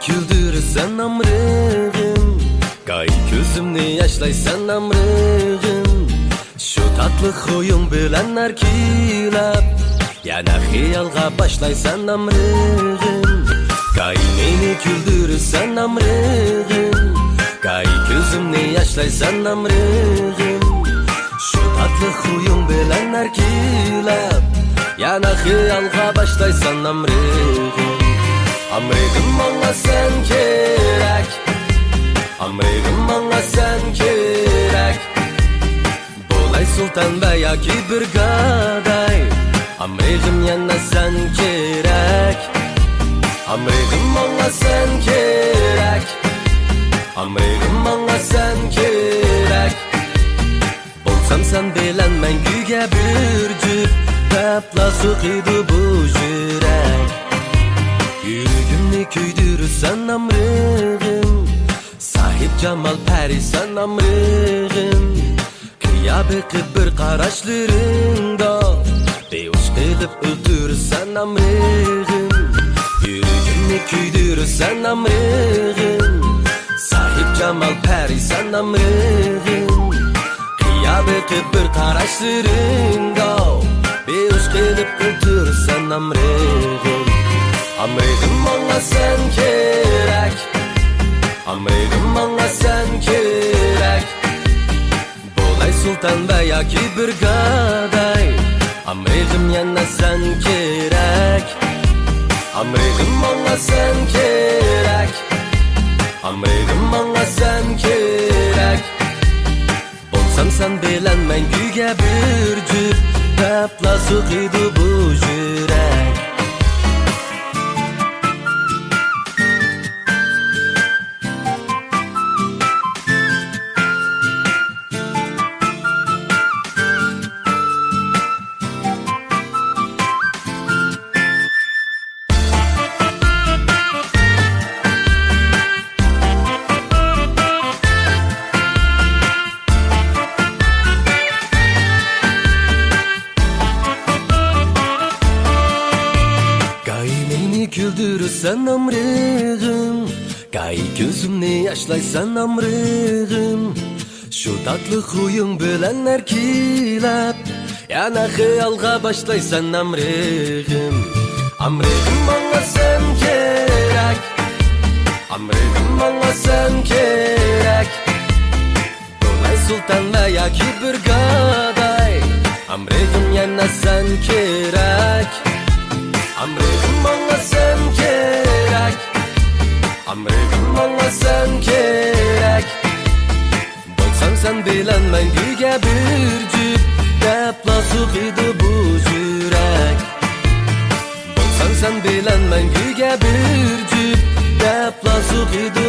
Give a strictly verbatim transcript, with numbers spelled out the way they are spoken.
كۈلدۈرىسەن ئامرىغىم، گاھى كۆزۈمنى ياشلايسەن ئامرىغىم. شۇ تاتلىق خۇيۇڭ بىلەن ئەركىلەپ، يەنە خىيالغا باشلايسەن ئامرىغىم. گاھى مېنى كۈلدۈرىسەن ئامرىغىم، گاھى كۆزۈمنى ياشلايسەن ئامرىغىم. شۇ تاتلىق خۇيۇڭ بىلەن ئەركىلەپ، يەنە خىيالغا باشلايسەن ئامرىغىم. ئامرىغىم ماڭا سەن كېرەك، ئامرىغىم ماڭا سەن كېرەك. بولاي سۇلتان ۋە ياكى بىر گاداي، ئامرىغىم يەنە سەن كېرەك. ئامرىغىم ماڭا سەن كېرەك، ئامرىغىم ماڭا سەن كېرەك. بولسام سەن بىلەن مەڭگۈگە بىر جۈپ، دەپلا سوقىدۇ بۇ يۈرەك. يۈرىكىمنى كۆيدۈرىسەن ئامرىغىم، ساھىبجامال پەرىسەن ئامرىغىم. قىيا بېقىپ بىر قاراشلىرىڭدا، بىھوش قىلىپ ئۆلتۈرىسەن ئامرىغىم. يۈرىكىمنى كۆيدۈرىسەن ئامرىغىم، ساھىبجامال پەرىسەن ئامرىغىم. قىيا بېقىپ بىر قاراشلىرىڭدا، بىھوش قىلىپ ئۆلتۈرىسەن ئامرىغىم. ئامرىغىم ماڭا سەن كېرەك، ئامرىغىم ماڭا سەن كېرەك. بولاي سۇلتان ۋە ياكى بىر گاداي، ئامرىغىم يەنە سەن كېرەك. ئامرىغىم ماڭا سەن كېرەك، ئامرىغىم ماڭا سەن كېرەك. بولسام سەن بىلەن مەڭگۈگە بىر جۈپ، دەپلا سوقىدۇ بۇ يۈرەك. گاھى مېنى كۈلدۈرىسەن ئامرىغىم، گاھى كۆزۈمنى ياشلايسەن ئامرىغىم. شۇ تاتلىق خۇيۇڭ بىلەن ئەركىلەپ، يەنە خىيالغا باشلايسەن ئامرىغىم. ئامرىغىم ماڭا سەن كېرەك، ئامرىغىم ماڭا سەن كېرەك. بولاي سۇلتان ۋە ياكى بىر گاداي، ئامرىغىم يەنە سەن كېرەك. ئامرىغىم ماڭا سەن كېرەك، ئامرىغىم ماڭا سەن كېرەك. بولسام سەن بىلەن مەڭگۈگە بىر جۈپ، دەپلا سوقىدۇ بۇ يۈرەك. بولسام سەن بىلەن مەڭگۈگە بىر جۈپ، دەپلا سوقىدۇ